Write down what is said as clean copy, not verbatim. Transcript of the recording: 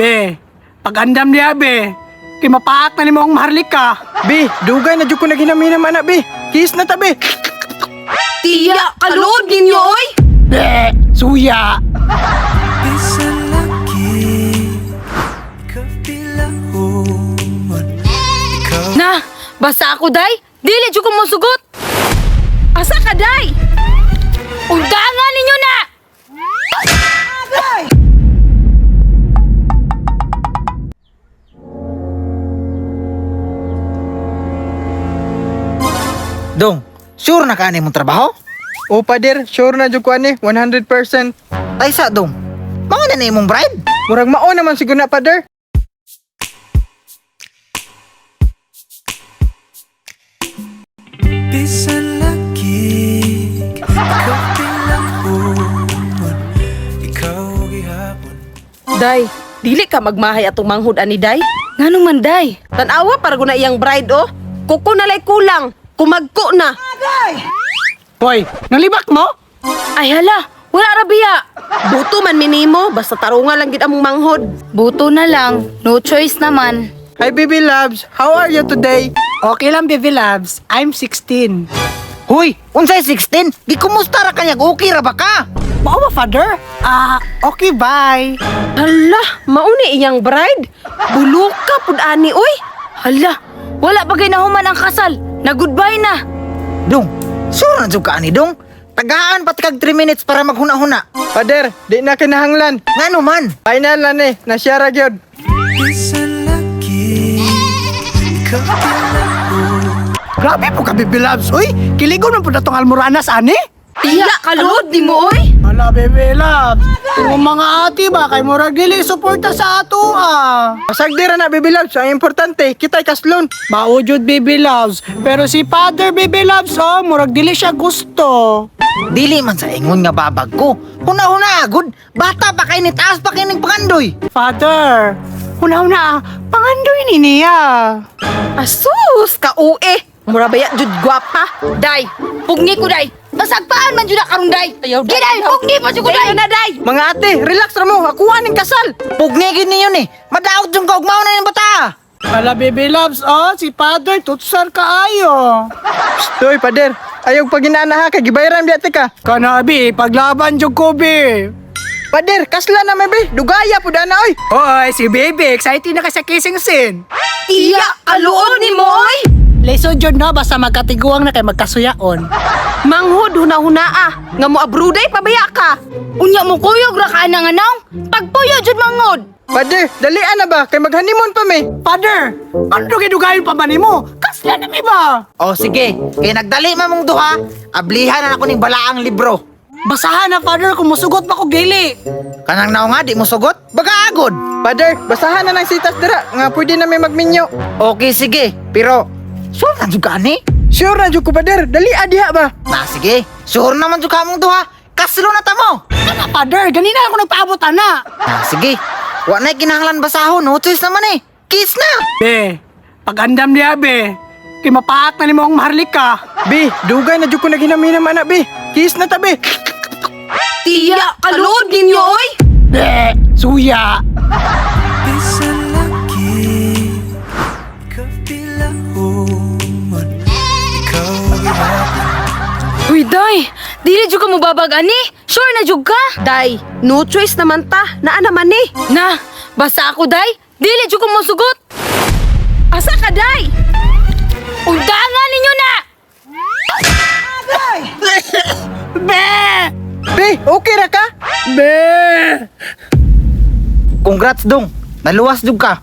Be, pag-andam niya be, kay mapaak na nimo ang maharlika. Bi, dugay na jud ko naghinam-hinam ana bi. Kiss na ta bi. Tiya, kaluod ninyo oy. Be, suya. Bisan lagi Kapilahon Ikaw Na, basta ako day. Dili jud ko mosugot. Asa ka day? Undangan ninyo na. Dong, sure na ka ani mong trabaho? O pader, sure na jud ko ani, 100%. Taysa dong. Mao na na imong bride? Murag mao naman siguro na pader. Bisan lagi Kapilahon Ikaw gihapon Day, dili ka magmahay atong manghud ani day. Nganong man day? Tan-awa para guna iyang bride oh. Kuko na lay kulang, kumagko na. Hoy, nalibak mo? Ay hala, wala ra biya. Buto man minimo, basta tarunga lang gid among manghod. Buto na lang, no choice naman. Hi baby loves, how are you today? Okay lang, baby loves. I'm 16. Huy, unsay 16? Gikumusta ra kanya? Okay ra ba ka? Mao ba, father? Ah, okay, bye. Hala, mauni iyang bride. Buluka pud ani oy. Hala, wala pa kay nahuman ang kasal. Na goodbye na. Dong, sure na jud ka ani dong. Tagaan pati kag 3 minutes para maghuna-huna. Pader, di na kinahanglan. Ngano man? Final na ni, na siya ra gyud. Bisan lagi Kapilahon Grabe po ka, baby loves. Uy, kiligon man po na tong almoranas, ani? Tiya, kaluod nimo oy. Hala, baby loves. Kung mga ate ba, kay murag dili suporta sa ato, ah. Pasagdi ra na baby loves, ang importante kita'y kaslon. Maujud, baby loves. Pero si father, baby loves, oh, murag dili siya gusto. Dili man sa ingon nga babag ko. Huna-huna agud. Bata pa kay ni taas pa kay ning pangandoy. Father, una-una, pangandoy ni niya. Asus, ka ue. Mura baya jud gwapa. Day, pugni ko day. Pasagpaan man jud na karong day. Ayaw, day, Giday, ayaw. pugni pa jud ko day. Dayon na day. Mga ate, relax ra mo, akuha ning kasal. Pugni gid ninyo ni. Madaot jud ka og mao na ning bata. Hala, baby loves, oh, si father, tutsar kaayo. Psst, oy pader, ayaw paginana ha kay gibayaran biya ka. Kanabi, paglaban jud ko, be. Pader, kasla na may bi, dugaya pud ana oy. Hoy, si baby, excited na kay sa kissing scene. Tiya, kaluod nimo oy. Leso jud no, basta magkatiguang na kay magkasuyaon. Manghod huna-huna ah. Nga mo abruday pabaya ka. Unya mo kuyog ra ka na nga naong. Tagpuyo jud mangod. Pader, dalian na ba kay mag-honeymoon pa mi. Father, ano dugayon pa ba nimo? Kasla na mi ba? O sige, kay nagdali man mong duha, ablihan na ako ning balaang libro. Basahan na, father, kung musugot pa ko dili. Kanang nao nga di mo sugot, baga agod. Pader, basahan na ng sitas dira nga pwede na may magminyo. Okay sige, pero sure na jud ka ani? Sure na jud ko pader, dali diha ba? Na sige, sure naman jud ka mong duha. Kaslo na ta mo. Kana, father, ganina ako nagpaabot ana. Na sige, wa na kinahanglan basahon, no choice naman eh. Kiss na. Be, pag-andam niya, be. Kay mapaak na nimo ang maharlika. Bi, dugay na jud ko naghinam-hinam ana bi. Kiss na ta bi. Tiya, kaluod ninyo oy. Be, suya. Bisan lagi Kapilahon Ikaw gihapon Uy, day, dili jud ka mobabag ani. Sure na jud ka? Day, no choice naman ta. Naa naman ni. Na, basta ako day. Dili jud ko mosugot. Asa ka day? Undangan ninyo na. Be! Bi, okay ra ka? Be! Congrats dong, naluwas jud ka.